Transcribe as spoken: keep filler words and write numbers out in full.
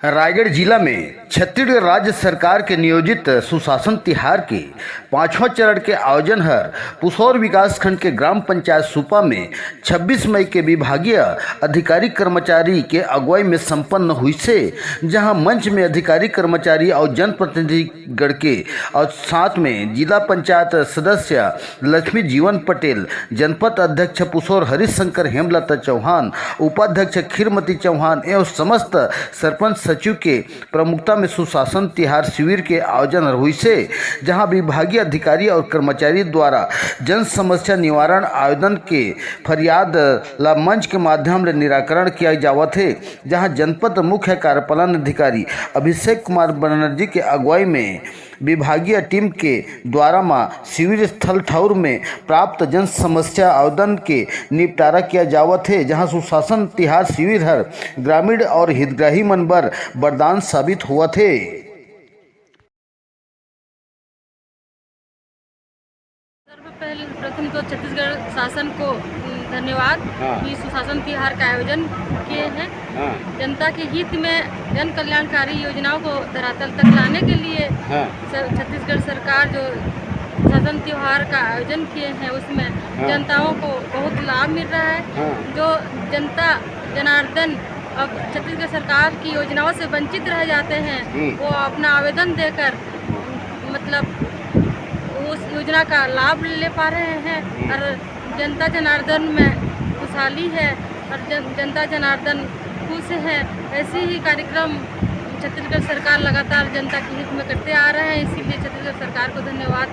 रायगढ़ जिला में छत्तीसगढ़ राज्य सरकार के नियोजित सुशासन तिहार के पांचवा चरण के आयोजन हर पुसौर विकासखंड के ग्राम पंचायत सुपा में छब्बीस मई के विभागीय अधिकारी कर्मचारी के अगुवाई में संपन्न हुई से, जहां मंच में अधिकारी कर्मचारी और जनप्रतिनिधि गढ़ के और साथ में जिला पंचायत सदस्य लक्ष्मी जीवन पटेल, जनपद अध्यक्ष पुसौर हरिशंकर हेमलता चौहान, उपाध्यक्ष खीरमती चौहान एवं समस्त सरपंच सचिव के प्रमुखता में सुशासन तिहार शिविर के आयोजन हुई से, जहां विभागीय अधिकारी और कर्मचारी द्वारा जन समस्या निवारण आवेदन के फरियाद ला मंच के माध्यम ले निराकरण किया जावत हे। जहां जनपद मुख्य कार्यपालन अधिकारी अभिषेक कुमार बनर्जी के अगुवाई में विभागीय टीम के द्वारा म शिविर स्थल ठौर में प्राप्त जन समस्या आवेदन के निपटारा किया जावत हे, जहां सुशासन तिहार शिविर हर ग्रामीण और हितग्राही मन बर वरदान साबित होवत हे। सर्वपहल प्रथम तो छत्तीसगढ़ शासन को, उम, धन्यवाद हाँ। कि सुशासन तिहार का आयोजन किए हैं। हाँ। जनता के हित में जन कल्याणकारी योजनाओं को धरातल तक लाने के लिए हाँ। सर, छत्तीसगढ़ सरकार जो शासन त्योहार का आयोजन किए हैं, उसमें हाँ। जनताओं को बहुत लाभ मिल रहा है। हाँ। जो जनता जनार्दन अब छत्तीसगढ़ सरकार की योजनाओं से वंचित रह जाते हैं, हम्म। वो अपना आवेदन देकर, मतलब, उस योजना का लाभ ले पा रहे हैं हम्म। और जनता जनार्दन में खुशहाली है और जन, जनता जनार्दन खुश है। ऐसे ही कार्यक्रम छत्तीसगढ़ सरकार लगातार जनता के हित में करते आ रहे हैं, इसीलिए छत्तीसगढ़ सरकार को धन्यवाद।